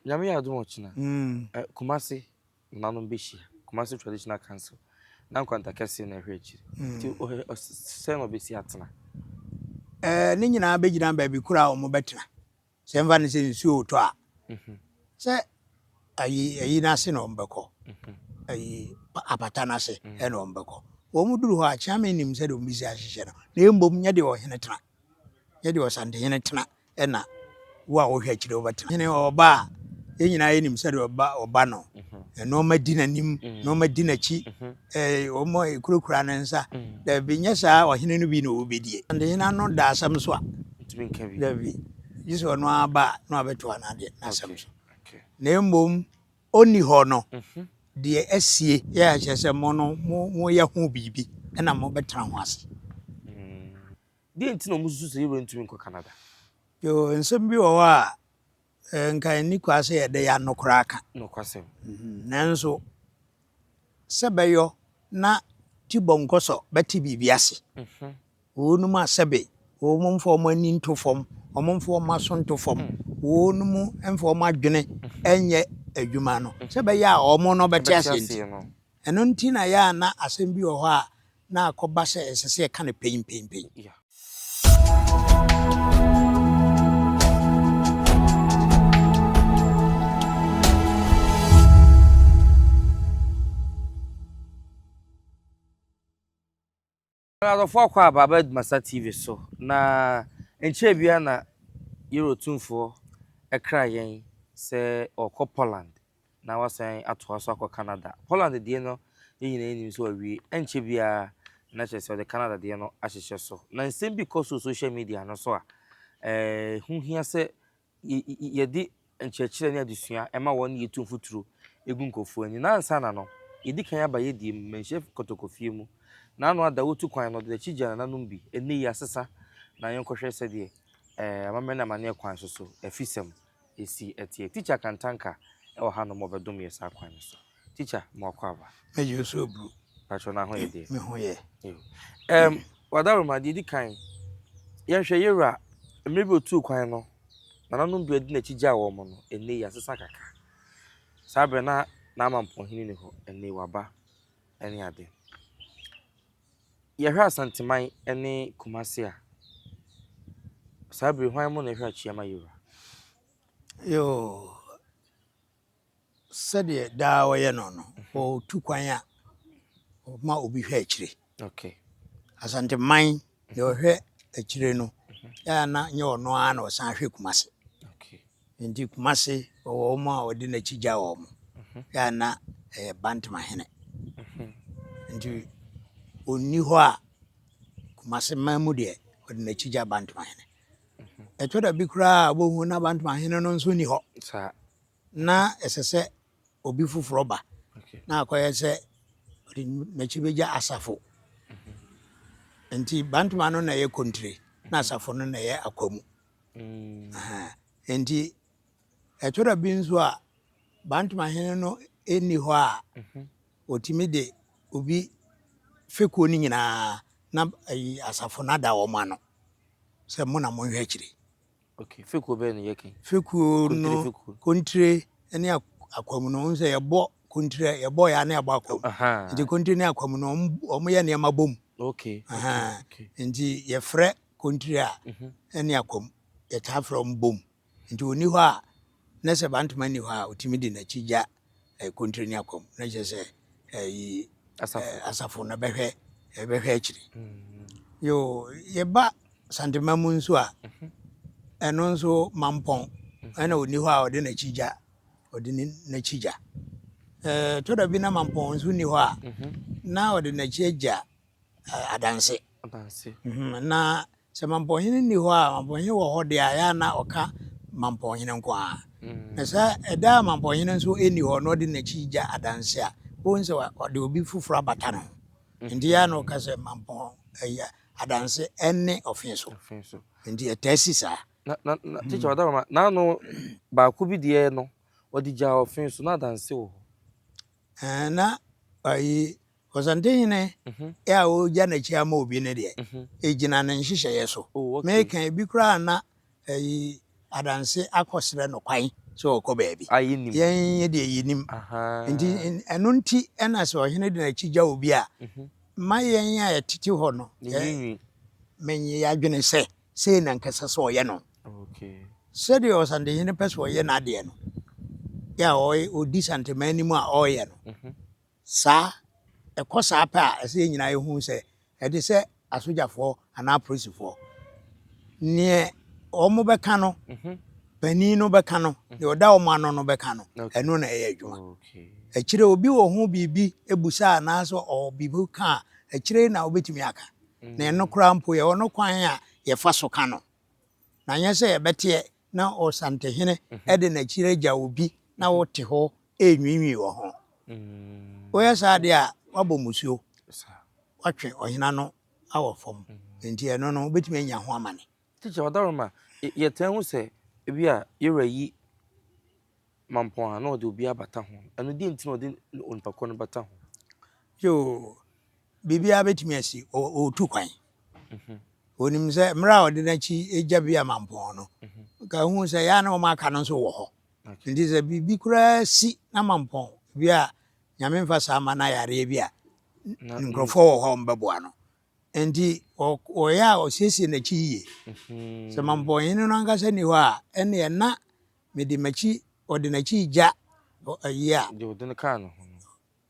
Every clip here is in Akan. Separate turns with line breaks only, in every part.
Nyame yɛ adom ɔkyena, Kumasi nananom bɛhyia, Kumasi Traditional Council, na Nkwanta Kɛseɛ na ɛhwɛ akyire. Nti sɛn na ɔbɛsi atena?
Ne nyinaa bɛgyina baabi koro a wɔbɛtena. Sɛ mfa no sɛ nsuo retɔ a, sɛ ayi ayi no ase na wɔbɛkɔ, ayi apata no ase ɛna wɔbɛkɔ. Wɔn duru hɔ a, Kyeame nim sɛdeɛ wɔbɛsi ahyehyɛ no, na mmom nyɛ deɛ ɔhene tena, nyɛ deɛ ɔsantehene tena ɛna wo a wohwɛ akyire wobɛtena. Hene ɔba a, yɛn nyinaa yɛnim sɛdeɛ ɔba ɔba no. Nneɛma di n'anim, nneɛma di n'akyi, wɔn a ɛkurakura ne nsa. Dabi, nyɛ saa ɔhene no bi na ɔbɛdie. Ɔsantehene ano da asɛm so a, dabi, gye sɛ ɔno ara ba a na wabɛtoa n'adeɛ n'asɛm so. Na mmom ɔnni hɔ no, deɛ asie yɛ akyerɛ sɛ mo no moyɛ ho biribi ɛna mobɛtena ho ase.
Deɛn nti na wɔsusu sɛ yɛrentumi nkɔ Canada?
Yoo, nsɛm bi wɔ hɔ a, nka ɛnni kwa sɛ yɛde yɛn ano koraa ka.
Nokwasɛm.
Nanso, sɛ bɛyɔ na tibɔnkɔsɔ bɛte biribi ase. Wɔnom a sɛbe wɔn mfa wɔn ani nto fam, wɔn mfa wɔn aso nto fam, wɔnom mfa wɔn adwene nyɛ adwuma no, sɛ bɛyɛ a wɔn no bɛte aseɛ nti. Ɛno nti na yɛ a na asɛm bi wɔ hɔ a na akɔba sɛ ɛsɛ sɛ yɛka no pɛnpɛnpɛn.
Adɔfoɔ akɔ aba aba Adumasa TV so na nkyɛɛ biara na Yɛrɛ Otumfoɔ ɛkra yɛn sɛ ɔkɔ Poland na wasan atoa so akɔ Canada. Poland deɛ no, yɛn nyinaa nim sɛ wawie. Ɛnkyɛ biara na kyerɛ sɛ ɔde Canada deɛ no ahyehyɛ so. Na nsɛm bi kɔ so wɔ social media no so a, ɛho hia sɛ yɛde nkyerɛkyerɛ ne adesua ma wɔn ne yɛtu mfuturo gu nkurɔfoɔ ani. Na ansa na no, yɛdi kan aba yɛdie mu, manhyia kɔtɔkɔfie mu. Na ano ada wotu kwan no, ɔde n'akyi gya nananom bi. Ɛnnɛ yi asesa, na yɛnkɔhwɛ sɛdeɛ amammerɛ ne amanneɛ kwan so so afisɛm ɛsi ɛteɛ. Tikya Kantanka wɔ hanom a ɔbɛdom yɛ saa kwan no so. Tikya, ma wakɔ aba.
Mɛgye wo so aburu.
Patrɔ na ho yɛ deɛ?
Me ho yɛ.
Wadaroma, deɛ ɛdi kan, yɛnhwɛ yɛwura, mmerɛ bi ɔtuu kwan no, nananom bi adi n'akyi gyaa wɔn no, ɛnnɛ yi asesa kakra. Saa berɛ na n'amampɔnhene ni hɔ, ɛnnɛ yi waba ne ade. Yɛhwɛ Asanteman ne Kumasi a, saa bere hwan mu na ɛhwɛ akyi ama yɛwura?
Yoo, sɛdeɛ daa ɔyɛ no no, ɔtu kwan a, ɔma obi hwɛ akyire.
Okay.
Asanteman deɛ ɔhwɛ akyire no, ɛyɛ a na nyɛ ɔno ara na ɔsan hwɛ Kumasi.
Okay.
Nti Kumasi ɔwɔ wɔn a ɔde n'akyi gya wɔn. Ɛyɛ a na ɛyɛ Bantamahene. Nti ɔnni hɔ a Kumasi man mu deɛ ɔde n'akyi gya Bantamahene. Ɛtɔ da bi koraa a wobɛhu na Bantamahene no nso nni hɔ.
Saa.
Na ɛsɛ sɛ obi foforɔ ba.
Okay.
Na akɔyɛ sɛ ɔde n'akyi bɛgya asafo. Nti Bantama no na ɛyɛ kontire na asafo no na ɛyɛ akwamu. Nti ɛtɔ da bi nso a Bantamahene no nni hɔ a ɔtumi de obi fekuo no nyinaa na ayi asafo no ada wɔn ano sɛ mo na monhwɛ akyire.
Okay. Fekuo bɛyɛ no yɛ ken?
Fekuo no
Kontire fekuo.
Kontire ne akwamu no, wohu sɛ yɛbɔ kontire, yɛbɔ yɛ a na yɛabɔ akwamu. Nti kontire ne akwamu no, wɔn yɛ nneɛma bom.
Okay.
Aha.
Okay.
Nti yɛfrɛ kontire a ɛne akwamu, yɛtaa frɛ wɔn bom. Nti ɔnni hɔ a, na sɛ Bantama nni hɔ a, ɔtumi de n'akyi gya kontire ne akwamu. Na kyerɛ sɛ ɛyi
Asafo.
Asafo no bɛhwɛ ɛbɛhwɛ akyire. Yo, yɛba Santema mu nso a, ɛno nso Mampɔn ɛna ɔnni hɔ a ɔde n'akyi gya, ɔde n'akyi gya. Ɛtɔ da bi na Mampɔn nso nni hɔ a, na ɔde n'akyi agya Adanse.
Adanse.
Na sɛ Mampɔnhene nni hɔ a, Mampɔnhene wɔ hɔ deɛ a, ɛyɛ a na ɔka Mampɔnhene nko ara. Na sɛ ɛda a Mampɔnhene nso nni hɔ na ɔde n'akyi gya Adanse a, wohu sɛ ɔde obi foforɔ abata ne ho. Nti ɛyɛ a na ɔka sɛ Mampɔn ɛyɛ Adanse ɛne Ɔfee so.
Ɔfee so.
Nti ɛtaa si saa.
Na teacher ɔda n'ano baako bi deɛ no, ɔde gya Ɔfee so na Adanse wɔ hɔ.
Na ayi Ɔsantehene a ɔregya n'akyi ama obi no deɛ, ɛgyina ne nhyehyɛeɛ so.
Oh, okay.
Meka ebi koraa na ayi Adanse akɔsrɛ no kwan sɛ ɔkɔ baabi.
A yɛnnim.
Yɛn deɛ yɛnim. Nti ɛno nti na sɛ ɔhene de n'akyi gya obi a, mma yɛn a yɛtete hɔ no, menye yɛadwene sɛ sei na anka ɛsɛ sɛ ɔyɛ no. Sɛdeɛ Ɔsantehene pɛ sɛ ɔyɛ n'adeɛ no, yɛ a ɔdi Santeman anim a ɔreyɛ no, Saa. Ɛkɔ saa pɛ a, ɛsɛ sɛ yɛn nyinaa yɛhu sɛ ɛte sɛ asogyafoɔ anaa apolisifoɔ. Neɛ wɔbɛka no, panin no bɛka no, deɛ ɔda wɔn ano no bɛka no, ɛno na ɛyɛ adwuma. Akyire obi wɔ ho biribi bisa anaasɛ ɔwɔ biribi ka a, akyire na wobɛtumi aka. Na ɛno koraa mpo yɛwɔ no kwan a yɛfa so ka no. Na nyɛ sɛ yɛbɛteɛ na ɔsantehene de n'akyiri agya obi na wote hɔ renwiinwii wɔ ho. Woyɛ saa deɛ a, woabɔ mmusuo, woatwe ɔhene ano awɔ fam. Enti ɛno no, wobɛtumi anya ho amane.
Tikya Ɔdaroma, yɛtaa hu sɛ ebi a yɛwura yi mampɔn a na ɔde obi abata ho. Ɛno deɛ nti na ɔde onipa korɔ no bata ho?
Yoo, biribiara bɛtumi asi. Ɔretu kwan. Ɔnim sɛ mmerɛ a ɔde n'akyi gya bi a mampɔn no, nka ɔhu sɛ yɛ a na wɔn aka no nso wɔ hɔ. Nti sɛ biribi koraa si na mampɔn bi a, Nyame mfa saa mma no ayareɛ bi a, nkurɔfoɔ wɔ hɔ a wɔbɛboa no. Nti ɔyɛ a ɔsiesie n'akyi yie. Sɛ mampɔn hene no ankasa nni hɔ a, ɛnneɛ na mede m'akyi, ɔde n'akyi regya ayi a.
Deɛ ɔde no kaa ne ho no.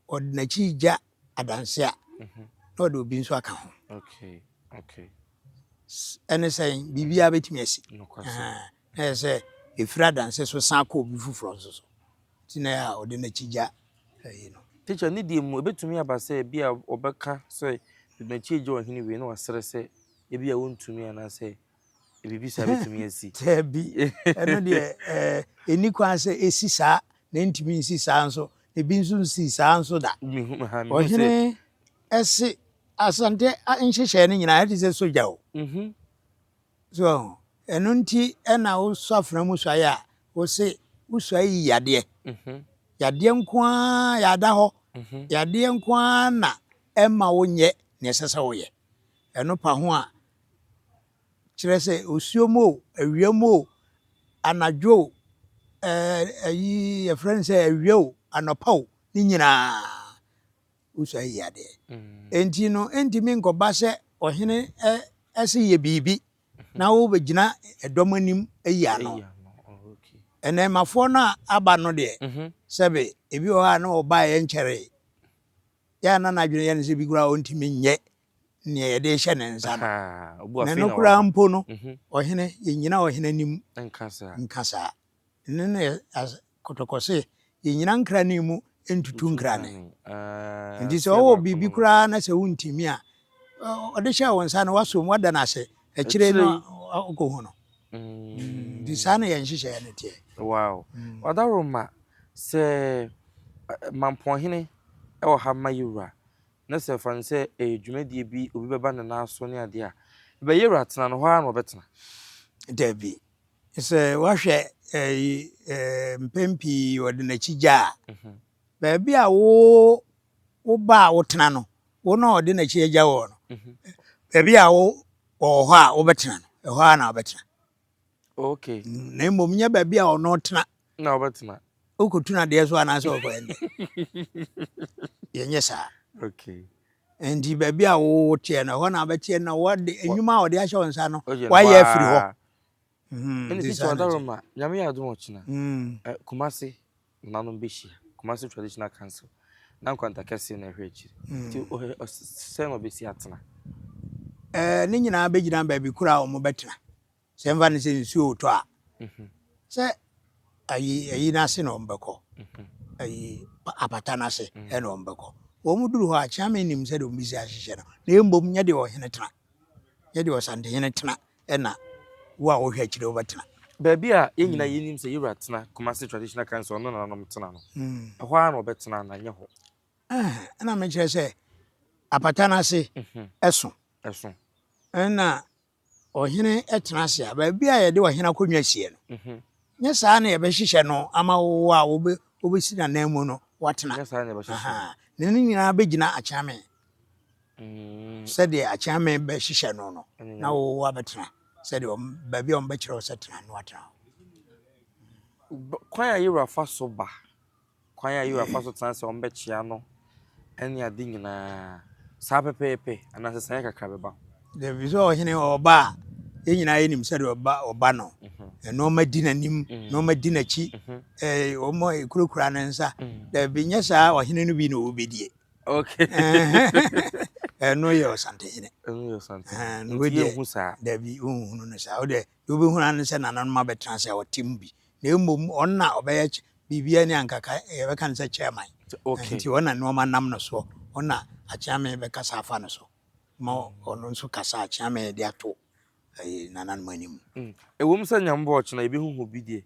Ɔde n'akyi regya adanse a, na ɔde obi nso aka ho.
Okay, okay.
Ɛne sɛn, biribiara bɛtumi asi. Na ɛyɛ sɛ ɛfiri adanse so san kɔ obi foforɔ nso so. Nti na ɛyɛ a ɔde n'akyi gya ayi no.
Teacher, ne deɛ mu, ɛbɛtumi aba sɛ ebi a ɔbɛka sɛ mede m'akyi regya ɔhene wei na wasrɛ sɛ ebi a ɔntumi anaasɛ biribi saa bɛtumi asi.
Dabi, ɛno deɛ ɛnni kwan sɛ ɛsi saa, na ɛntumi nsi saa nso, na ebi nso nsii saa nso da. Ɔhene se Asante nhyehyɛɛ no nyinaa ɛte sɛ sogya o. Mhm. So ɛno nti ɛna wosɔ afena mu suaeɛ a wose wosuae yi yadeɛ. Mhm. Yadeɛ nko ara yɛada hɔ. Mhm. Yadeɛ nko ara na ɛma wonyɛ nea ɛsɛ sɛ woyɛ. Ɛno pa ho a Kyerɛ sɛ, osuo mu o, awia mu o, anadwo o, ɛɛ ayi yɛfrɛ no sɛ awia o, anɔpa o, ne nyinaa wosua yi adeɛ. Enti no, ɛntumi nkɔba sɛ ɔhene ɛse yɛ biribi na wobɛgyina ɛdɔm anim ayi ano. Ɛnɛɛmafoɔ no a aba no deɛ, sɛbe ebi wɔ hɔ a na ɔbaeɛ nkyɛree. Yɛ a na n'adwene yɛ no sɛ bi koraa ɔntumi nyɛ nea yɛde rehyɛ ne nsa no. Na ɛno koraa mpo no, mhm. ɔhene, yɛnnyina ɔhene anim nka saa. Ɛno ne kɔtɔkɔ se yɛnnyina nkrane mu ntutu nkrane. Nti sɛ ɔwɔ biribi koraa na sɛ wontumi a, ɔde hyɛ wo nsa no wasom, wada no ase, akyire no wokɔhu no. Mm. Nti saa na yɛn nhyehyɛeɛ no teɛ.
Wow. Mm. Wadaroma sɛ mampɔnhene wɔ ha ma yɛwura na sɛ fa no sɛ ɛyɛ dwumadie bi obi bɛba ne nan so ne adeɛ a, ɛbɛyɛ wura tena no hɔ ara na ɔbɛtena?
Dabi. Sɛ woahwɛ ɛyi ɛɛ mpɛn pii ɔde n'akyi gya a, mhm. baabi a wo wo ba a wotena no, wo na ɔde n'akyi agya wɔ no, mhm. baabi a wo ɔwɔ hɔ a wobɛtena no, ɛhɔ ara na wobɛtena.
Okay.
Na mmom nyɛ baabi a ɔno tena.
Na wobɛtena.
Wokɔtu no adeɛ so anaasɛ wɔkɔyɛ ndɛ. Yɛnyɛ saa.
Okay.
Nti baabi a woteɛ no, ɛhɔ na wobɛteɛ na wɔde nnwuma a wɔde ahyɛ wo nsa no, woayɛ afiri hɔ.
Mhm, Ɛne teacher Ɔdaroma, Nyame yɛ adom ɔkyena. Mm. Kumasi nananom bɛhyia, Kumasi Traditional Council, na nkwanta kɛseɛ na ɛhwɛ akyiri. Nti sɛn na ɔbɛsi atena?
Ne nyinaa bɛgyina baabi koro a wɔbɛtena. Sɛ mfa no sɛ nsuo retɔ a, sɛ ayi ayi no ase na wɔbɛkɔ, ayi apata no ase ɛna wɔbɛkɔ. Wɔn duru hɔ a, Kyeame nim sɛdeɛ wɔbɛsi ahyehyɛ no, na mmom nyɛ deɛ ɔhene tena, nyɛ deɛ ɔsantehene tena ɛna wo a wohwɛ akyire wobɛtena.
Baabi a yɛn nyinaa yɛnim sɛ yɛwura tena, Kumasi Traditional Council, ɔno na nananom tena no, ɛhɔ ara na ɔbɛtena anaa nyɛ hɔ?
Ɛna mekyerɛ sɛ apata no ase ɛso.
Ɛso.
Ɛna ɔhene tena ase a, baabi a yɛde ɔhene akonnwa sie no, mhm. nyɛ saa na yɛbɛhyehyɛ no ama wo a wobɛsi n'ananmu no woatena.
Nyɛ saa na yɛbɛhyehyɛ.
Na ne nyinaa bɛgyina akyeame. Mm. Sɛdeɛ akyeame bɛhyehyɛ no no, na wo abɛtena sɛdeɛ baabi a wɔbɛkyerɛ wo sɛ tena no atena hɔ.
Kwan a Yewura fa so ba, kwan a Yewura fa so tena ase a wɔbɛkyea no ne ade nyinaa, saa pɛpɛɛpɛ anaa nsesaeɛ kakra bɛba ho?
Dabi, sɛ ɔhene ɔba a, yɛn nyinaa yɛnim sɛdeɛ ɔba ɔba no. Nneɛma di n'anim, nneɛma di n'akyi, ɛɛ wɔn a ɛkurakura ne nsa. Dabi, nyɛ saa ɔhene no bi na ɔbɛdie.
Okay.
Ɛno yɛ ɔsantehene.
Ɛno yɛ ɔsantehene.
Nti
Nti yɛnhu saa.
Dabi, wonhunu no saa. Wo deɛ, deɛ wobɛhunu ara ne sɛ nananom abɛtena ase a ɔte mu bi. Na mmom ɔno na ɔbɛyɛ biribiara ni anka ka yɛbɛka no sɛ chairman.
Okay.
Nti ɔno na nneɛma nam no soɔ. Ɔno na Akyeame bɛkasa afa no so. Ma ɔno nso kasa Akyeame de ato ɛyi nananom anim.
Ɛwom sɛ Nyame bɔ ɔkyena yɛbɛhuhu bi deɛ,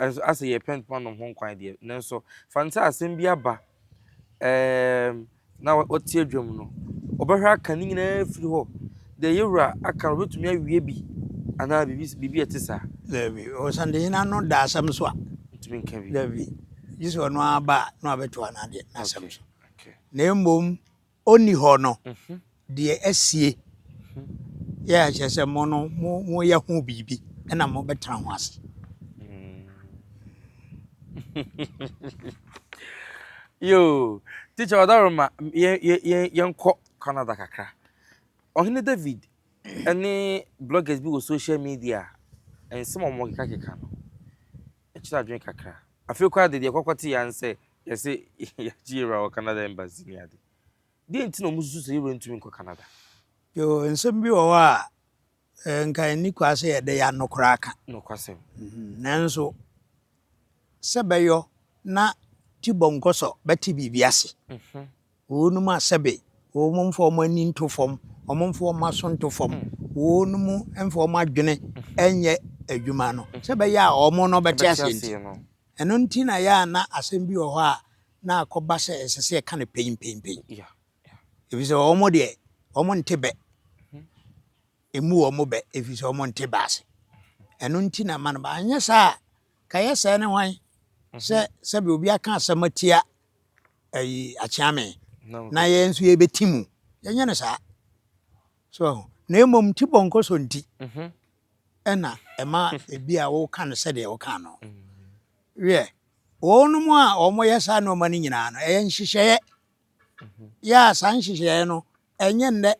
nso asɛ yɛpɛ ntoma nom ho nkwan deɛ, nanso fa no sɛ asɛm bi aba ɛɛm na ɔte adwam no, ɔbɛhwɛ aka ne nyinaa afiri hɔ. Deɛ yɛn wura aka no, ɔbɛtumi awie bi anaa biribi biribi a ɛte saa.
Dabi, Ɔsantehene ano da asɛm so a.
Ntumi nka bi.
Dabi, gye sɛ ɔno ara ba a na wabɛtoa n'adeɛ n'asɛm
Okay,
so.
okay.
Na mmom ɔnni hɔ no, deɛ asie yɛ a kyerɛ sɛ mo no mo moyɛ ho biribi ɛna mobɛtena ho ase.
Yoo, teacher Wadaroma, yɛn yɛn yɛnkɔ Canada kakra. Ɔhene David ne bloggers bi wɔ social media a nsɛm a wɔkekakeka no, ɛkyerɛ adwene kakra. Afei koraa de deɛ kɔkɔte yɛ ansɛ yɛse yɛagye yɛwura wɔ Canada embassy ne ade. Deɛ nti na wɔsusu sɛ yɛwura ntumi nkɔ Canada?
Yoo, nsɛm bi wɔ hɔ a eh, nka ɛnni kwa sɛ yɛde yɛn ano koraa ka.
Nokwasɛm.
Nanso sɛ bɛyɔ na Tibɔnkɔsɔ bɛte biribi ase. Wɔnom a sɛbe wɔn mfa wɔn ani nto fam, wɔn mfa wɔn aso nto fam, wɔnom mfa wɔn adwene nyɛ adwuma no, sɛ bɛyɛ a wɔn no bɛte aseɛ nti. Ɛno nti na yɛ a na asɛm bi wɔ hɔ a na akɔba sɛ ɛsɛ sɛ yɛka no pɛnpɛnpɛn. Ɛfiri sɛ wɔn deɛ, wɔn nte bɛ. Ɛmu wɔn bɛ, ɛfiri sɛ wɔn nte bɛ ase. Ɛno nti na ɛma no ba. Anyɛ saa a, ka yɛ sɛɛ ne hwan sɛ sɛbe obi aka asɛm atia ayi akyeame na yɛn nso yɛbɛti mu. Yɛnyɛ no saa. So ahu? Na mmom ti bɔnkɔsɔ nti ɛna ɛma ebi a woka no sɛdeɛ woka no. Wiɛ, wɔnom a wɔyɛ saa nneɛma no nyinaa no, ɛyɛ nhyehyɛeɛ. Yɛ a saa nhyehyɛeɛ no, ɛnyɛ nnɛ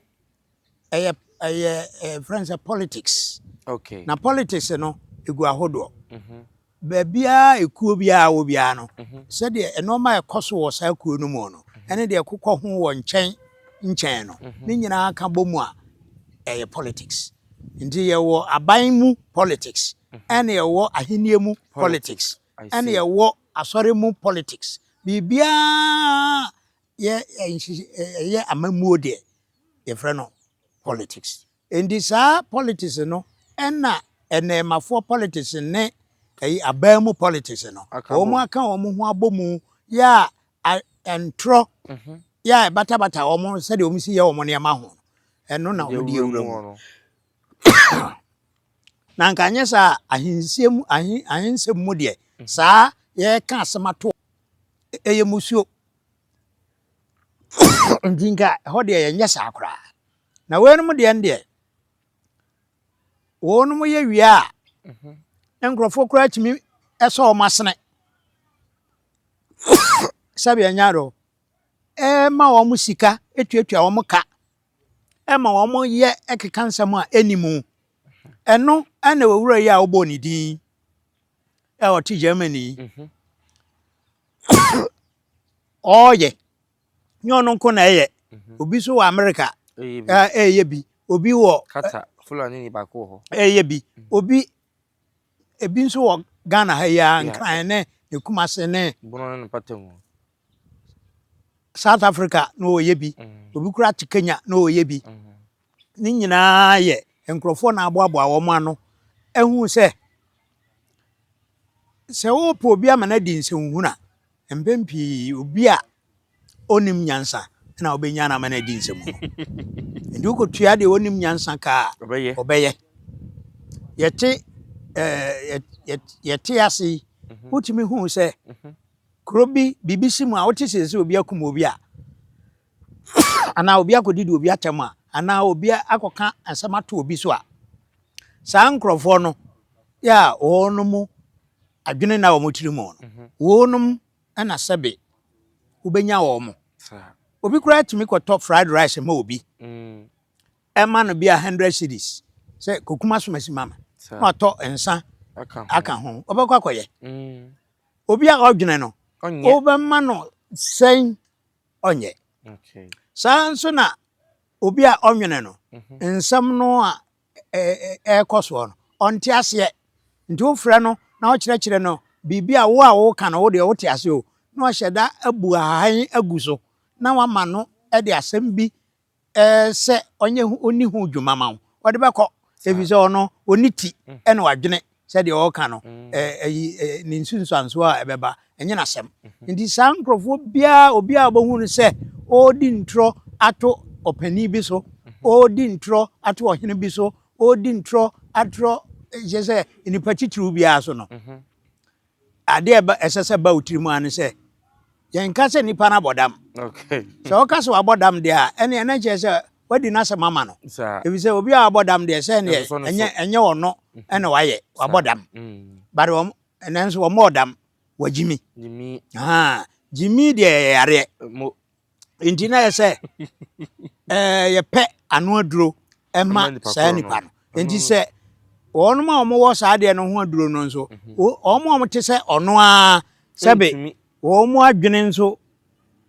ɛyɛ ɛyɛ ɛfrɛ no sɛ politics.
Okay.
Na politics no egu ahodoɔ. Mm-hmm. Baabiara ekuo biara wɔ biara no, mm-hmm. sɛdeɛ nneɛma a ɛkɔ so wɔ saa kuo no mu no, mm-hmm. ɛne deɛ ɛkokɔ ho wɔ nkyɛn nkyɛn no, ne nyinaa ka bɔ mu a ɛyɛ politics. Nti yɛwɔ aban mu politics, ɛne yɛwɔ ahennie mu politics, ɛne yɛwɔ asɔre mu politics. Biribiara yɛ ɛyɛ amammuo deɛ yɛfrɛ no politics. Nti saa politics no ɛna ɛnɛɛmafoɔ politics ne ɛyi aban mu politics no wɔn aka wɔn ho abɔ mu yɛ a ntorɔ mhm. yɛ a ɛbatabata wɔn sɛdeɛ wɔn si yɛ wɔn nneɛma ho no ɛno na wɔn de awura mu. Na nka anyɛ saa ahensie mu ahen ahensɛm mu deɛ mhm. saa yɛreka asɛm ato ɛyɛ musuo. Nti nka ɛhɔ deɛ yɛnyɛ saa koraa. Na weinom deɛ no deɛ, wɔnom yɛ wie a, mhm. nkurɔfoɔ koraa tumi sɔ wɔn asene. Sɛbi ɛnya do, ɛma wɔn sika, ɛtuatua wɔn ka, ɛma wɔn yɛ ɛkeka nsɛm a ɛnni mu. Ɛno ɛna owura yi a wobɔɔ ne din a ɔte Germany yi, mhm. Ɔɔyɛ. Nyɛ ɔno nko na ɛyɛ. Mhm. Obi nso wɔ Amerika ɛɛyɛ bi. Obi wɔ
Kata Fulani ni baako wɔ hɔ.
Ɛɛyɛ bi. Mhm. Obi ebi nso wɔ Ghana ha yi ara Nkran ne ne Kumase ne.
Bono ne ne mpatamu.
South Africa na ɔyɛ bi. Mhm. Obi koraa te Kenya na ɔyɛ bi. Ne nyinaa yɛ nkurɔfoɔ na aboaboa wɔn ano ahu sɛ sɛ wopɛ obi ama no adi nsɛnhunu a, mpɛn pii obi a ɔnnim nyansa na wobɛnya no ama no adi nsɛmhunu. Nti wokɔtua deɛ ɔnnim nyansa ka a, ɔbɛyɛ. Yɛte ɛɛ yɛte ase yi, mhm. wotumi hu sɛ mhm. kuro bi biribi si mu a wote sɛ sɛ obi akum obi a anaa obi akɔdidi obi atɛm a anaa obi akɔka asɛm ato obi so a saa nkurɔfoɔ no yɛ a wɔn mu adwene nna wɔn tiri mu no, wɔnom na sɛbe wobɛnya wɔn. Obi koraa tumi kɔtɔ fried rice ma obi, ɛma no bi a 100 cedis sɛ kokum asomasi ma me, na watɔ nsa aka ho, ɔbɛkɔ akɔyɛ. Obi a ɔdwene no, wobɛma no sɛn ɔnyɛ. Saa nso na obi a ɔnwene no, nsɛm no a ɛrekɔ soɔ no, ɔnte aseɛ. Nti wofrɛ no na wokyerɛkyerɛ no biribi a wo a woka no wo deɛ wote aseɛ o, na wahyɛ da abu ahahan agu so na wama no de asɛm bi sɛ ɔnyɛ ho ɔnni ho dwuma ma wo, ɔde bɛkɔ. Ɛfiri sɛ ɔno ɔnni ti ɛna wadwene sɛdeɛ ɔreka no, ɛyi ne nsunsuansoɔ a ɛbɛba ɛnyɛ n'asɛm. Nti saa nkurɔfoɔ biara, obiara a ɔbɛhu no sɛ ɔredi ntorɔ ato ɔpanin bi so, ɔredi ntorɔ ato ɔhene bi so, ɔredi ntorɔ atorɔ kyerɛ sɛ nipa titiriw biara so no, adeɛ a ɛsɛ sɛ ba wo tirim ara ne sɛ yɛnka sɛ nipa no abɔ dam. Sɛ ɔka sɛ wabɔ dam deɛ a, ɛne ɛna kyerɛ sɛ wadi n'asɛm ama no. Ɛfiri sɛ obi a wabɔ dam deɛ sɛ neɛ ɛnyɛ ɛnyɛ ɔno ɛna wayɛ wabɔ dam. But wɔn nanso wɔmmɔɔ dam, wagyimi. Gyimi deɛ ɛyɛ yareɛ. Nti na yɛ sɛ ɛɛ yɛpɛ ano aduro ɛma saa nipa no. Nti sɛ wɔn a wɔwɔ saa adeɛ no ho aduro no nso, wɔn a wɔte sɛ ɔno ara sɛbe wɔn adwene nso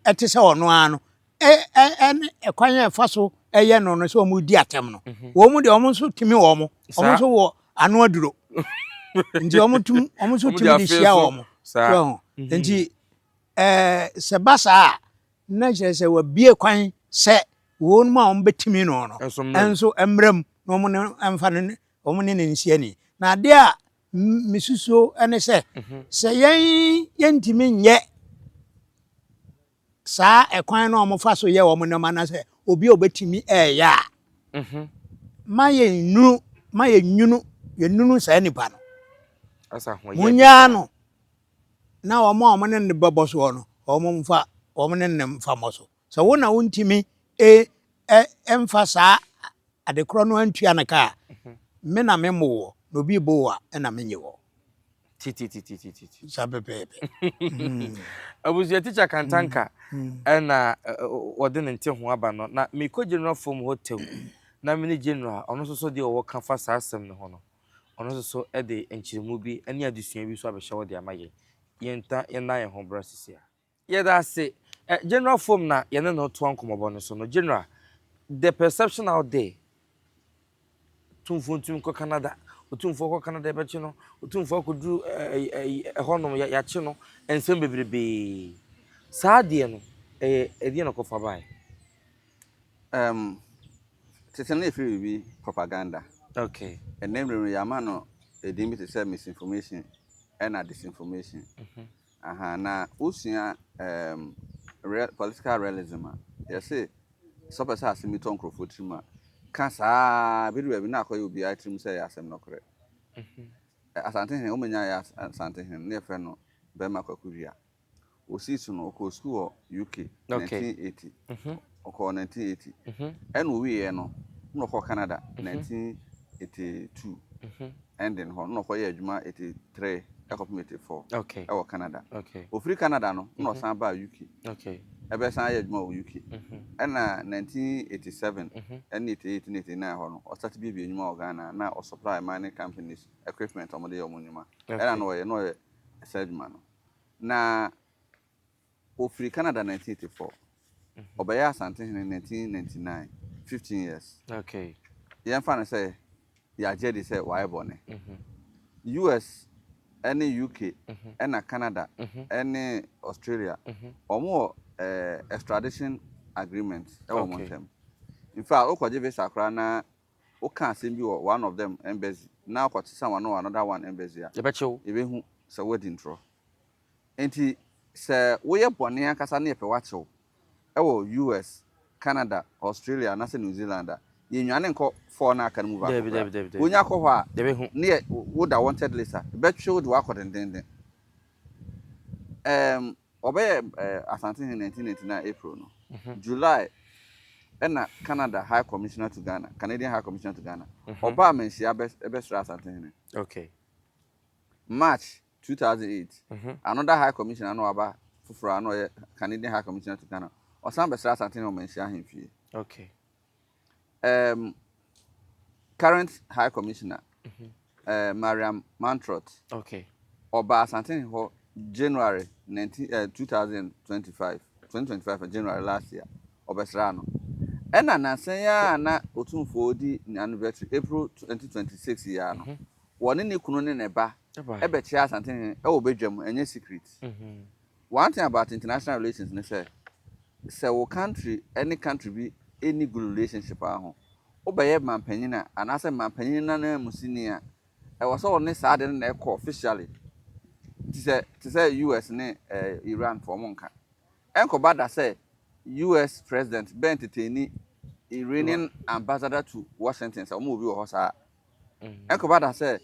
ɛte sɛ ɔno ara no, ɛne ɛkwan a ɛfa so ɛyɛ no no sɛ wɔn di atɛm no, wɔn deɛ wɔn nso tumi wɔn, wɔn nso wɔ ano aduro. Nti wɔn tum wɔn nso tumi de hyia wɔn. So nti sɛ ba saa a, na kyerɛ sɛ wɔabue kwan sɛ wɔn a wɔbɛtumi no no nso mmra mu na wɔn ne mfa no wɔn ne no nsi ani. Na adeɛ a mesusuo ne sɛ, sɛ yɛn yɛntumi nyɛ saa ɛkwan no a wɔfa so yɛ wɔn nneɛma na sɛ obi a obɛtumi ɛɛyɛ a, ma yɛnnunu ma yɛnnunu yɛnnunu saa nipa no. Monyaa no na wɔn a wɔn ne no bɛbɔ soɔ no, wɔn mfa wɔn ne no mfa mmɔ so. Sɛ wo na wontumi e ɛ mfa saa adekorɔ no antua no ka a, me na memmo woɔ, na obi bo wo a, ɛna menye wɔ.
Tititititi.
Saa pɛpɛɛpɛ.
Abusua Teacher Kantanka ɛna wɔde ne nte ho aba no na mekɔ General Fom hɔ tew na me ne General ɔno nso so deɛ ɔwɔ ka fa saa asɛm no ho no ɔno nso so de nkyerɛmu bi ne adesua bi nso abɛhyɛ hɔ de ama yɛn. Yɛnta yɛnna yɛn ho bra sisi a. Yɛda ase. General Fom na yɛne no toa nkɔmmɔbɔ no so no. General, the perception out there, Otumfoɔ ntumi nkɔ Canada, Otumfoɔ kɔ Canada yɛbɛkye no, Otumfoɔ akɔduru ɛhɔnom yɛakye no, nsɛm bebrebee. Saa adeɛ no, ɛyɛ ɛdeɛ na ɔkɔfa baeɛ?
Tete no yɛfrɛ biribi propaganda. Ɛnnɛ mmerɛ mu no yɛama no edin bi te sɛ misinformation ɛna disinformation. Aha, na wosua real, political realism a, yɛse sɛ wopɛ sɛ asɛm bi tɔ nkurɔfoɔ tirim a, ka saa bɛdu baabi na akɔyɛ obiara tirim sɛ ɛyɛ asɛm nɔkorɛ. Asantehene, womanya yɛ Asantehene no, na yɛfrɛ no Bɛrima Kwaku Dua. Osii so no, ɔkɔɔ sukuu wɔ UK 1980. Ɔkɔɔ 1980. Ɛna owieɛ no, na ɔkɔɔ Canada 1982 ending hɔ. Na ɔkɔyɛɛ adwuma 83 ɛkɔpem 84 ɛwɔ Canada. Ofiri Canada no, na ɔsan baa UK. Ɛbɛsan ayɛ adwuma wɔ UK. Ɛna 1987 ɛne 88 ne 89 hɔ no, ɔstart biebie nnwuma wɔ Ghana na ɔsupply mining companies equipment a wɔde yɛ wɔn nnwuma. Ɛna na ɔyɛ na ɔyɛ saa adwuma no. Na ofiri Canada 1984. Ɔbɛyɛ Asantehene 1999, 15 years. Yɛmfa no sɛ yɛagye adi sɛ wayɛ bɔne. US ne UK ɛna Canada ne Australia, wɔn wɔ extradition agreement ɛwɔ wɔn ntam. In fact, wokɔgye visa koraa na woka asɛm bi wɔ one of them embassy na wokɔsesa wɔn wɔ another one embassy a,
Yɛbɛkye wo.
yɛbɛhu sɛ woadi ntorɔ. Nti sɛ woyɛ bɔne ankasa na yɛpɛ woakye wo ɛwɔ US, Canada, Australia anaasɛ New Zealand a, yɛnnwane nkɔ four no a aka no mu baako
Dabi,
koraa.
dabi, dabi, dabi.
Wonya kɔ hɔ a,
Yɛbɛhu.
ne yɛ woda wanted list a, yɛbɛtwe wo de wo akɔ dendenden. Ɔbɛyɛ Asantehene 1999 April no, July ɛna Canada High Commissioner to Ghana, Canadian High Commissioner to Ghana, ɔbaa Manhyia bɛsra Asantehene. March. 2008, another High Commissioner na waba foforɔ a na ɔyɛ Canadian High Commissioner to Ghana, ɔsan bɛsra Asantehene wɔ Manhyia ahemfie. Current High Commissioner, Mariam Mantrot, ɔbaa Asantehene hɔ January 19, 2025, 2025 January last year, ɔbɛsraa no. Ɛna nansa yi ara na Otumfoɔ di ne anniversary, April 2026 yi ara no, wɔne ne kunu ne ne ba ɛbɛkyia Asantehene ɛwɔ badwam, ɛnyɛ secret. One thing about international relations ne sɛ, sɛ wo country ɛne country bi ɛnni good relationship a ho, wobɛyɛ mampanyin a anaasɛ mampanyin nananmusini a, ɛwɔ sɛ ɔne saa ade no na ɛkɔ officially. Nti sɛ te sɛ US ne Iran fo, ɔmo nka. Ɛnkɔba da sɛ US president bɛ entertain Iranian ambassador to Washington sɛ ɔmo wɔ bi wɔ hɔ saa. Ɛnkɔba da sɛ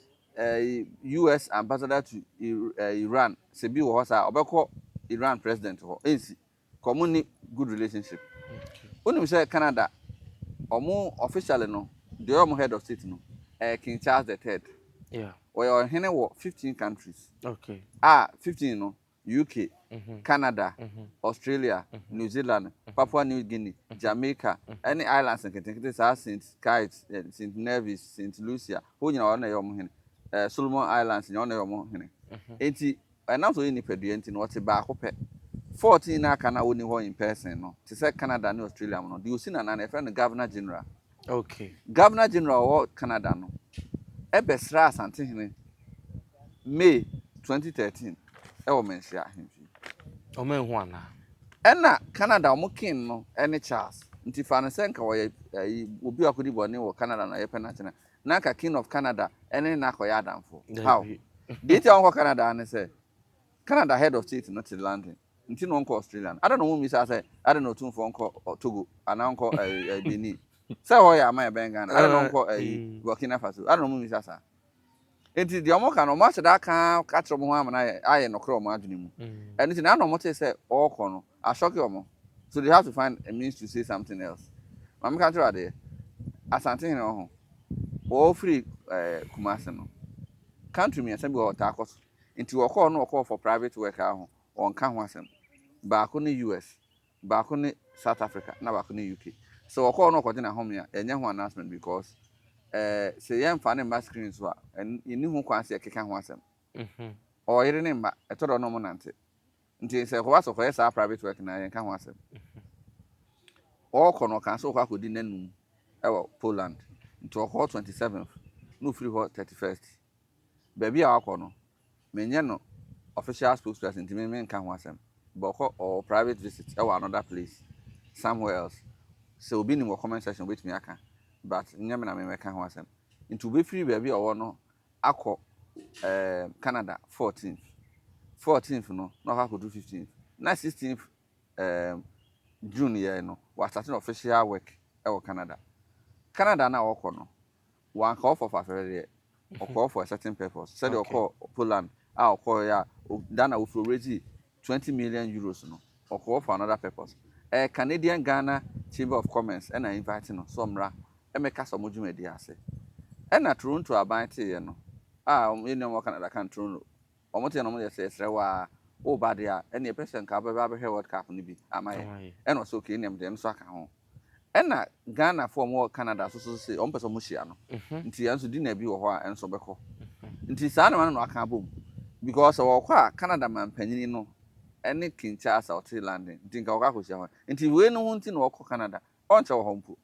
US ambassador to Iran sɛ bi wɔ hɔ saa, ɔbɛkɔ Iran president hɔ. Ɛnsi. Ka ɔmo ni good relationship. Wonim sɛ Canada, ɔmo officially no, deɛ ɔyɛ ɔmo head of state no, ɛyɛ King Charles the Third. Ɔyɛ ɔhene wɔ 15 countries. A 15 no, UK, Canada, Australia, New Zealand, Papua New Guinea, Jamaica, ɛne islands nketenkete saa, St Kitts, St Nevis, St Lucia, hɔ nyinaa ɔno na ɛyɛ ɔmo hene. Solomon Islands nyinaa ɔno na ɛyɛ ɔmo hene. Enti ɛnam sɛ ɔyɛ nipadua nti no, ɔte baako pɛ. 14 na aka na wɔni hɔ in person no, te sɛ Canada ne Australia mu no, deɛ osi nana no, yɛfrɛ no Governor General. Governor General ɔwɔ Canada no ɛbɛsra Asantehene May 2013 ɛwɔ Manhyia ahemfie.
Ɔmo ehu anaa?
Ɛna Canada ɔmo king no ɛne Charles. Nti fa no sɛ nka wɔyɛ ɛyi obi a akɔdi bɔne wɔ Canada na yɛpɛ n'akyena na nka King of Canada ɛne na akɔyɛ adamfo. How?
Dabi.
Deɛ nti a wɔnkɔ Canada ne sɛ Canada head of state no te London, nti na wɔnkɔ Australia no. Ada na wɔn mmisa sɛ ada na Otumfoɔ nkɔ Togo anaa nkɔ ɛyi ɛyi Benin sɛ hɔ yɛ ama yɛ bɛn Ghana, ada na wɔnkɔ ɛyi Burkina Faso, ada na wɔn mmisa saa. Nti deɛ wɔn ka no, wɔn ahyɛ da aka akyerɛ wɔn ho ama no ayɛ nokorɛ wɔn adwene mu. Ɛno nti na wɔn te sɛ ɔrekɔ no asɔke wɔn, so they have to find a means to say something else. Maame, ka kyerɛ adeɛ, Asantehene wɔ ho, wɔfiri Kumase no, country mmiɛnsa bi wɔ ɔtaa kɔ so. Nti wɔkɔɔ no, wɔkɔɔ for private work a ho wɔnka ho asɛm. Baako ne US, baako ne South Africa, na baako ne UK. So wɔkɔɔ no, wɔkɔgye n'ahome a, yɛnyɛ ho announcement because sɛ yɛmfa ne mma screen so a, yɛnni ho kwan sɛ yɛkeka ho asɛm. Ɔyere ne mma ɛtɔ dɔ no, ɔmo nante. Nti sɛ kɔba sɛ kɔyɛ saa private work na yɛnka ho asɛm. Ɔrekɔ no, ɔka sɛ ɔkɔ akɔdi n'anum ɛwɔ Poland. Nti ɔkɔɔ 27th na ofiri hɔ 31st. Baabi a wakɔ no, menyɛ no official spokesperson, nti me menka ho asɛm, but ɔkɔ ɔwɔ private visit ɛwɔ another place somewhere else. Sɛ obi nim wɔ comment section, obetumi aka, but nyɛ me na memɛka ho asɛm. Nti obɛfiri baabi a ɔwɔ no akɔ Canada 14th. 14th no na ɔkɔ akɔdu 15th, na 16th June yɛ no, wasate no official work ɛwɔ Canada. Canada na ɔkɔ no, wanka ɔfɔ fafɛrɛ deɛ, ɔkɔɔ for a certain purpose, sɛdeɛ ɔkɔɔ Poland a ɔkɔɔ yɛ a Ghana wofuro raise €20 million no, ɔkɔɔ for another purpose. Canadian Ghana Chamber of Commerce ɛna invite no sɛ ɔmmra ɛmɛka sɛ ɔmo dwumadi ase. Ɛna Toronto aban teeɛ no a ɔmo yɛ nneɛma wɔ Canada kan Toronto, ɔmo teeɛ no, ɔmo yɛ sɛ ɛsrɛ wɔ a ɔba deɛ a, ɛna yɛpɛ sɛ nka ɔbɛba abɛhwɛ World Cup no bi ama yɛ.
Ama yɛ.
Ɛna ɔsɛ okay, ɛnna deɛ nso aka ho. Ɛna Ghana fo a ɔmo wɔ Canada so so sɛ ɔmo pɛ sɛ ɔmo hyia no. Nti yɛn nso dinner bi wɔ hɔ a ɛnso bɛkɔ. Nti saa nneɛma no na aka abom because sɛ wɔkɔ a, Canada mampanyini no ɛne King Charles a ɔte London, nti nka wɔkɔ akɔhyia hɔ. Nti wei no ho nti na wɔkɔ Canada, ɔnkyɛ wɔ hɔ mpo.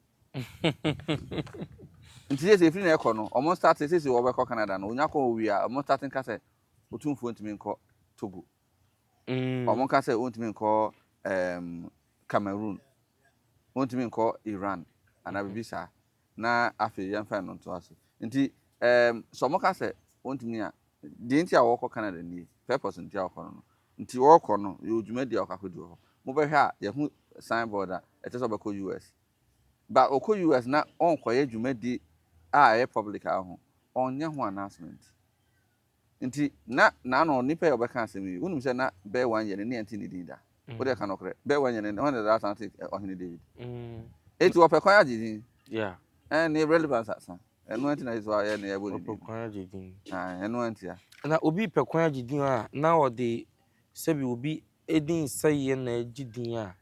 Nti sɛ efiri na ɛkɔ no, ɔmo start sɛ sɛ wɔbɛkɔ Canada no, onya kɔ owie a, ɔmo start nka sɛ Otumfoɔ ntumi nkɔ Togo. Ɔmo nka sɛ ɔntumi nkɔ Cameroon, ɔntumi nkɔ Iran anaa biribi saa, na afei yɛmfa no ntoa so. Nti sɛ ɔmo ka sɛ ɔntumi a, deɛ nti a wɔkɔ Canada nie, purpose nti a wɔkɔ no. Nti wɔkɔ no, yɛwɔ dwumadi a wɔkɔ akɔdi wɔ hɔ. Mobɛhwɛ a, yɛho signboard a ɛkyɛ sɛ ɔbɛkɔ US, ba ɔkɔ US na ɔnkɔyɛ dwumadi a ɛyɛ public a ho ɔnyɛ ho announcement. Nti na n'ano nipa yɛ ɔbɛka asɛm yi, wonim sɛ na bɛyɛ one year ne ne yɛnte ne din da. Wode ka nɔkorɛ, bɛyɛ one year ne wɔn dada san te Ɔhene David. Eti wɔpɛ kwan agye din. Ɛne relevance asa. Ɛno nti na sɛ ɔyɛ na yɛbɔ ne din.
Ɔpɛ kwan agye din.
Ɛno nti a.
Na obi pɛ kwan agye din a na ɔde sɛbi obi din sɛeɛ na agye din a,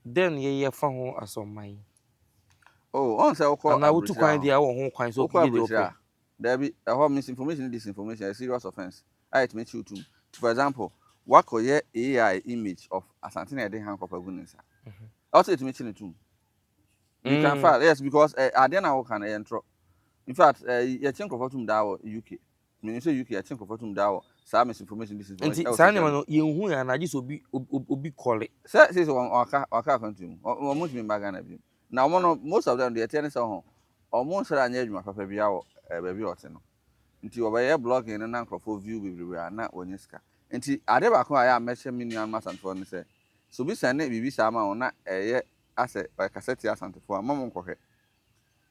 dɛn na yɛyɛ fa ho as ɔman?
Oh, ɔn sɛ wokɔ
Anaa wotu
aburokyire
kwan
a,
deɛ wowɔ ho kwan sɛ
wokɔ
wokɔyɛ deɛ
aburokyire
wopɛ?
a, daabi, ɛhɔ misinformation ne disinformation ɛyɛ serious offence a yɛtumi kye wo tom. Nti for example, woakɔyɛ AI image of Asante na yɛde handcuff agu ne nsa. Ɛwɔ sɛ yɛtumi kye no tom. You can file, yes, because eh, adeɛ na woka no ɛyɛ ntorɔ. In fact, eh, yɛkye nkurɔfoɔ tom daa wɔ UK. Menim sɛ UK yɛkye nkurɔfoɔ tom daa wɔ saa misinformation disinformation
Nti
ɛwɔ
saa
social
nneɛma
media.
no yɛnhu yɛ anaa gye sɛ obi obi kɔle.
Sɛ sɛ sɛ wɔn wɔaka wɔaka akwantuo mu wɔn wɔn ntumi mma Ghana bio. Na wɔn no most of them deɛ ɛteɛ ne sɛ ho wɔn nsɔre anyɛ adwuma papa biara wɔ eh, baabi a wɔte no. Nti wɔbɛyɛ blogging no na nkurɔfoɔ view bebrebe a na wɔnya sika. Nti ade baako a ɛyɛ a mɛhyɛ me nuanom Asantefoɔ ne sɛ, sɛ obi sɛne biribi saa ma wo na ɛyɛ asɛ ɔrekasa tia Asantefoɔ a, mma monkɔhwɛ.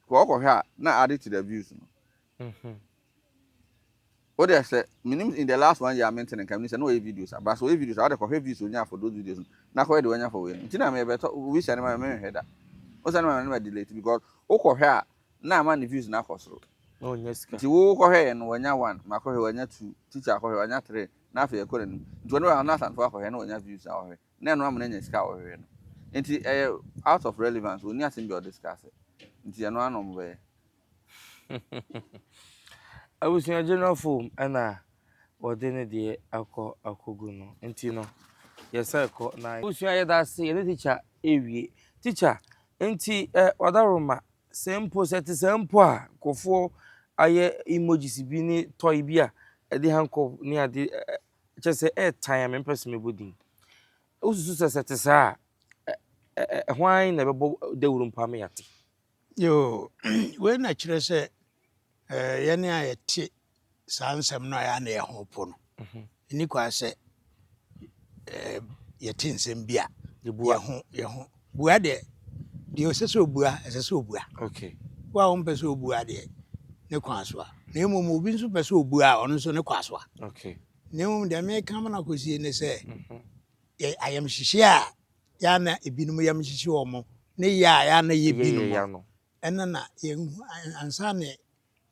Because wokɔhwɛ a na add to the views no. Wo deɛ sɛ menim in the last one year a mente ne nka menim sɛ na ɔyɛ videos a but sɛ ɔyɛ videos a wode kɔhwɛ views onyaa for those videos no na kɔhwɛ deɛ wanya for wei no nti na mebɛtɔ obi sɛne ma me menhwɛ da wo sɛne ma me na ma delete because wokɔhwɛ a na ama ne views no akɔ soro
Na ɔnya sika.
nti wo kɔhwɛ yɛ no wanya one makɔhwɛ wanya two teacher akɔhwɛ wanya three na afei ɛkɔ n'anim nti ɔno na Asantefoɔ akɔhwɛ na wanya views a ɔhwɛ na ɛno ama no anya sika a ɔhwehwɛ no nti ɛyɛ out of relevance ɔnni asɛm bi a ɔdiscuss nti ɛno ara na wɔbɛyɛ.
Abusua general foam ɛna wɔde ne deɛ akɔ akɔgu no nti no yɛsɛ kɔ na. Abusua yɛda ase yɛne teacher ɛrewie. Teacher nti ɛ wadaroma sɛ mpo sɛ ɛte saa mpo a nkurɔfoɔ ayɛ emojis bi ne toy bi a ɛde handcuff ne ade kyerɛ sɛ ɛretan a mempɛ sɛ mɛbɔ din. Wosusu sɛ sɛ ɛte saa a hwan na ɛbɛbɔ dawuro mpo ama yɛate?
Yoo, wei na kyerɛ sɛ yɛn a yɛte saa nsɛm no a yɛa na yɛn ho po no, ɛni kwan sɛ yɛte nsɛm bi a yɛn ho yɛn ho bua deɛ deɛ ɛsɛ sɛ obua ɛsɛ sɛ obua.
Okay.
Wo a wompɛ sɛ obua deɛ ne kwan so a. Na mmom obi nso pɛ sɛ obua a ɔno nso ne kwan so a.
Okay.
Na mmom deɛ meka ma no akɔsie ne sɛ yɛ ayamhyehyeɛ a yɛ a na ebinom yam hyehye wɔn ne yɛ a yɛ a na ɛyɛ binom no, ɛno na yɛnhu ansa na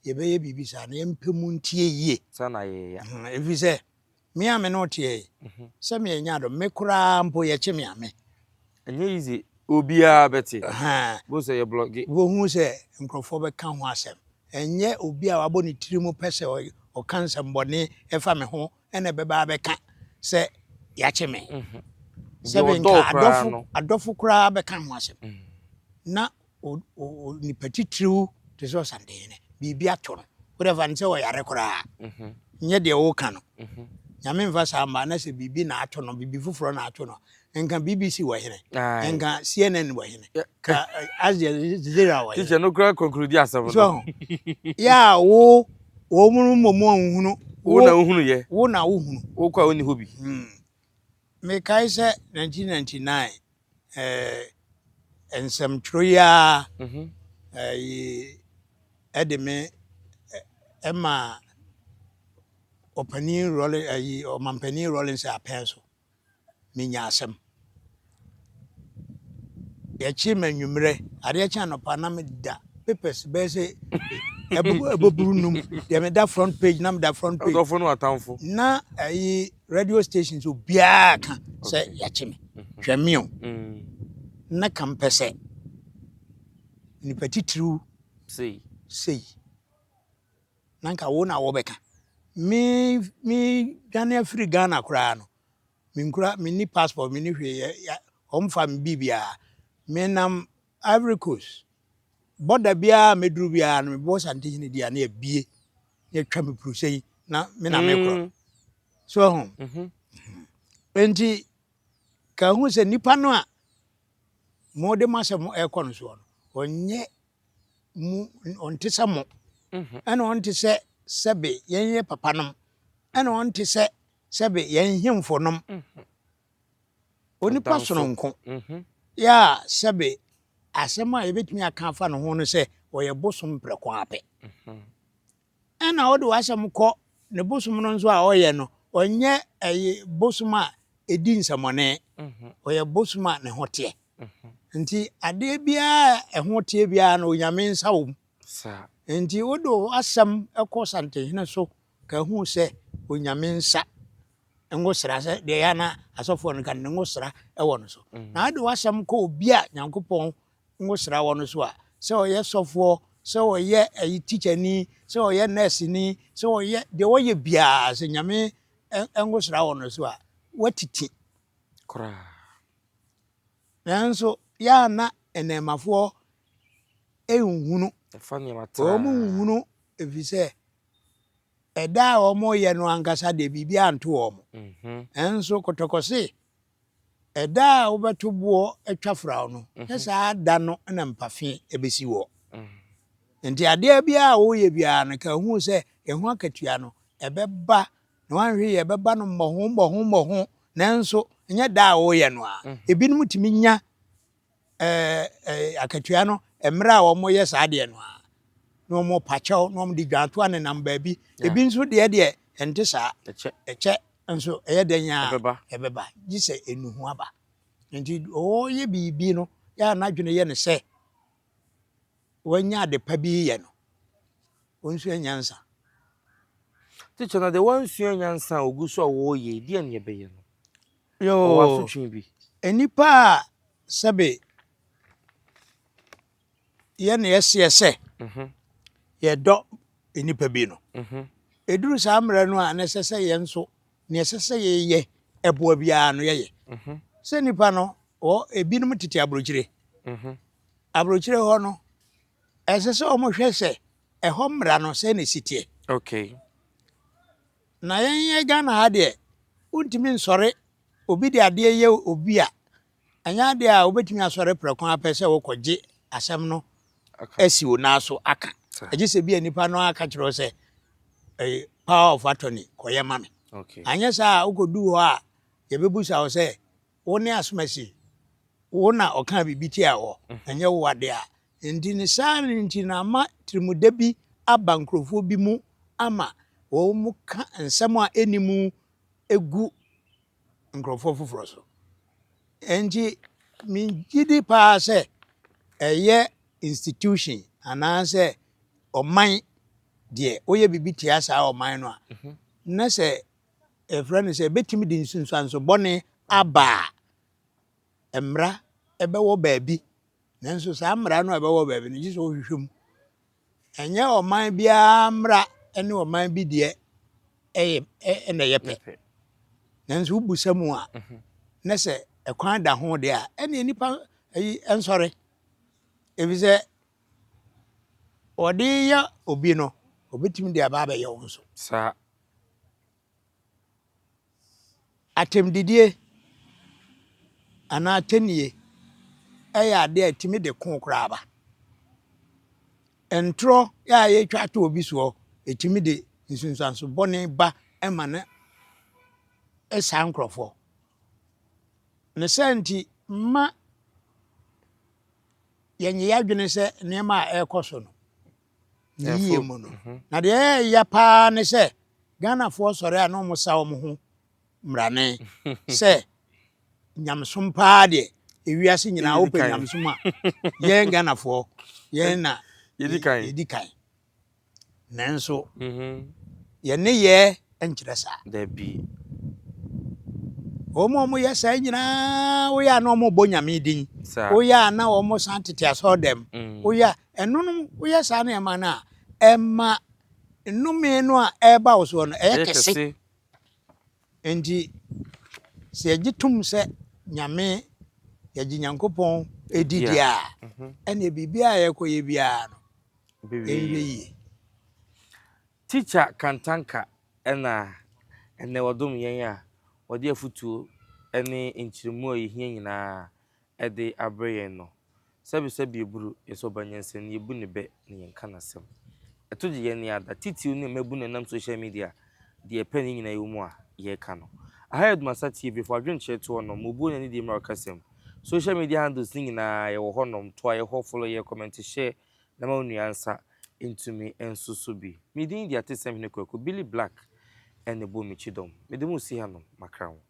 yɛbɛyɛ biribi saa no, yɛmpɛ mu ntie yie. Ɛfiri sɛ, me a me ne wo teɛ yi, mhm. sɛ meyɛ adom, me koraa mpo yɛkye me a me.
Ɛnyɛ easy, obiara bɛte. Bo sɛ yɛ blɔge.
Wohu sɛ nkurɔfoɔ bɛka ho asɛm. Ɛnyɛ obi a wabɔ ne tiri mu pɛ sɛ ɔka nsɛmbɔne ɛfa me ho na ɛbɛba abɛka sɛ yɛakye me. Mhm. Sɛ
Deɛ
nka
ɔdɔ wo koraa
adɔfo
no.
adɔfo koraa bɛka ho asɛm. Na nipa titiriw te sɛ ɔsantehene, biribi ato no. Wode fa no sɛ ɔyare koraa.
Mhm.
Nyɛ deɛ woka no.
Mhm.
Nyame mfa saa mma na sɛ biribi na ato no, biribi foforɔ na ato no. Nka BBC wɔ hene.
Aye.
Nka CNN wɔ hene. Ka eh, Al Jazeera wɔ hene.
Teacher no koraa conclude asɛm no.
So yɛ a wo wɔn mu mmom anhunu.
Wo na wohunu yɛ.
Wo na wohunu.
Wo kɔ a wonni hɔ bi.
Hmm. Mekae sɛ 1999 eh, nsɛmtwerɛ yi ara
mhm.
eh, ɛde me ɛma ɔpanin Rawlings ayi ɔmampanin Rawlings apɛn so. menya asɛm. Yɛkyee me anwummerɛ, adeɛ kye anɔpa na meda papers bɛyɛ sɛ ɛbɛburu num. Deɛ meda front page na meda front page.
Ɔdɔfo ne w'atamfo.
Na ɛyi radio stations obiara ka sɛ yɛakye me. Hwɛ me o.
Mm.
Na ka mpɛ sɛ nipa titiriw
Sei.
sei. Na nka wo na wɔbɛka. Me me dwane afiri Ghana koraa no, Menkura, menni passport, menni hwee, yɛ, yɛ, wɔmfa me biribiara. Menam Ivory Coast, border biara a mɛduru biara no, mebɔ Santehene di a na yɛabie, na yɛatwa me purusɛ yi, na me na mekorɔ.
Mm.
So ho.
Mm-hmm.
Enti, ka hu sɛ nipa no a mode mo asɛm ɛrekɔ no soɔ no, ɔnyɛ mu, ɔnte sɛ mo,
mm-hmm.
ɛna ɔnte sɛ sɛbe yɛn yɛ papanom, ɛna ɔnte sɛ Sɛbe yɛn nhemfo nom. Onipa sononko. Yɛ a sɛbe asɛm a yɛbɛtumi aka afa ne ho no sɛ ɔyɛ bosom prɛko ara pɛ. Ɛna wode w'asɛm kɔ ne bosom no nso a ɔyɛ no, ɔnyɛ ɛyi bosom a ɛdi nsɛmɔne. Ɔyɛ bosom a ne ho teɛ. Nti adeɛ biara a ɛho teɛ biara no, Onyame nsa wɔ mu. Enti wode w'asɛm kɔ Santehene so ka hu sɛ Onyame nsa ngosra sɛ deɛ ɛyɛ a na asɔfoɔ no ka no, ne ngosra wɔ no so. Na wode w'asɛm kɔ obi a Nyankopɔn ngosra wɔ no so a, sɛ ɔyɛ sɔfoɔ, sɛ ɔyɛ ayi tikyani, sɛ ɔyɛ nɛɛseni, sɛ ɔyɛ deɛ ɔyɛ biara, sɛ Nyame ngosra wɔ no so a, watiti.
Koraa.
Nanso yɛ a na nnɛɛmafoɔ nhunu.
Ɛfa nneɛma traa.
Wɔn nhunu efisɛ ɛda a wɔreyɛ no ankasa deɛ biribi anto wɔn. Nanso kɔtɔkɔ se ɛda a wobɛto boɔ atwa fraw no, nyɛ saa da no na mpafe bɛsi woɔ. Nti adeɛ biara a woreyɛ biara no, ka hu sɛ ɛho akatua no ɛbɛba Na wanhwɛ yie a, ɛbɛba no mmɔho mmɔho mmɔho, nanso ɛnyɛ da a wɔreyɛ no a. Ebinom tumi nya ɛɛ akatua no mmerɛ a wɔyɛ saa adeɛ no a, na wɔpa kyɛw na wɔde dwantoa nenam baabi. Ebi nso deɛ deɛ ɛnte saa. Ɛkyɛ nso ɛyɛ dɛn a ɛbɛba, gye sɛ enuhu aba. Nti ɔreyɛ biribi no, yɛ a n'adwene yɛ no sɛ wanya ade pa bi reyɛ no, ɔnsua nyansa.
Tikya, na deɛ wansua nyansa a ɔgu so a ɔreyɛ yi, deɛn na yɛbɛyɛ no? Ɔwɔ asotwe bi.
Nnipa a sɛbe yɛ na yɛseɛ sɛ mhm. yɛdɔ nnipa bi no, mhm. ɛduru saa mmerɛ no a na ɛsɛ sɛ yɛn nso nea ɛsɛ sɛ yɛyɛ ɛboa biara no yɛyɛ. Mhm. Sɛ nnipa no, wɔ ebinom tete aburokyire. Aburokyire hɔ no, ɛsɛ sɛ wɔhwɛ sɛ ɛhɔ mmara no sɛn na ɛsi teɛ.
Okay.
Na yɛn yɛ Ghana ha deɛ, wontumi nsɔre obi de adeɛ yɛ obi a, ɛnyɛ adeɛ a wobɛtumi asɔre prɛko ara pɛ sɛ wokɔgye asɛm no asi wo nan so aka. Ɛgye sɛ bi a nipa no aka kyerɛ wo sɛ eh, power of attorney kɔyɛ ma me.
Okay.
Anyɛ saa a wokɔdu hɔ a yɛbɛbusa wo sɛ wo ne asomasi wo na ɔkaa biribi tiaa wɔ, ɛnyɛ wo ade a. Enti ne saa no nti na ama tirimudɛ bi aba nkurɔfoɔ bi mu ama wɔka nsɛm a ɛnni mu gu nkurɔfoɔ foforɔ so. Enti megye di paa sɛ ɛyɛ institution anaasɛ ɔman deɛ woyɛ biribi tia saa ɔman no a, na sɛ yɛfrɛ no sɛ ɛbɛtumi de nsunsuanso bɔne aba a, mmara bɛwɔ baabi. Nanso saa mmara no a ɛbɛwɔ baabi no, gye sɛ wohwehwɛ mu. Ɛnyɛ ɔman biara mmara ne ɔman bi deɛ ɛyɛ na ɛyɛ pɛ. Nanso wobusa mu a, mhm. na sɛ ɛkwan da ho deɛ a, ɛne nnipa ayi nsɔre. Efisɛ wɔde yɛ obi no, obetumi de aba abɛyɛ wo nso.
Saa.
Atɛmdidie anaa atɛnnie yɛ adeɛ a ɛtumi de ko koraa ba. Ntorɔ a yɛtwa ato obi soɔ, ɛtumi de nsunsuanso bɔne ba ma no saa nkurɔfoɔ. Ne saa nti, mma yɛnyɛ yɛn adwene sɛ nneɛma a ɛrekɔ so no, ne yie mu no. Na deɛ ɛyɛ ya paa ne sɛ Ghanafoɔ sɔre a na wɔn sa wɔn ho mmrane sɛ nyamesom paa deɛ ewiase nyinaa wopɛ nyamesom a yɛn Ghanafoɔ yɛn na yɛdi kan. Nanso yɛn nneyɛɛ nkyerɛ saa.
Dabi.
Wɔn a wɔyɛ saa nyinaa woyɛ a na wɔbɔ Nyame din. Woyɛ a na wɔsan tete asɔrɔdɛm. Mm. Woyɛ a ɛno no woyɛ saa nneɛma no a ɛma nnome no a ɛreba wo soɔ no ɛyɛ kɛse. Nti sɛ yɛgye tom sɛ Nyame yɛgye Nyankopɔn di deɛ a mhm. ɛneɛ biribiara a yɛkɔyɛ biara no ɛnhwɛ yie.
Tikya Kantanka na ɛnnɛ wadom yɛn a ɔde afotuo ne nkyerɛmu a yɛhia nyinaa de abrɛ yɛn no. Sɛbesɛbe yɛburu, yɛsɛ ɔba nyansani, yɛbu ne bɛ na yɛnka n'asɛm. Ɛto gye yɛn ne ada, titiriw ne mmabunu a ɛnam social media deɛ ɛpɛ ne nyinaa wɔ mu a yɛreka no. Aha yɛ Adumasa TV, fa w'adwenkyerɛ to hɔnom, ma obuo ne anidie mmra wo kasa mu. Social media handles no nyinaa yɛwɔ hɔnom, toa yɛ hɔ, follow yɛ, comment, share na ma wo nua nsa ntumi nso so bi. Me din de Atesɛm Hene Kwaku, Billy Black na ɛbɔ me kyidɔm. Mede mo resi hanom, makra wo.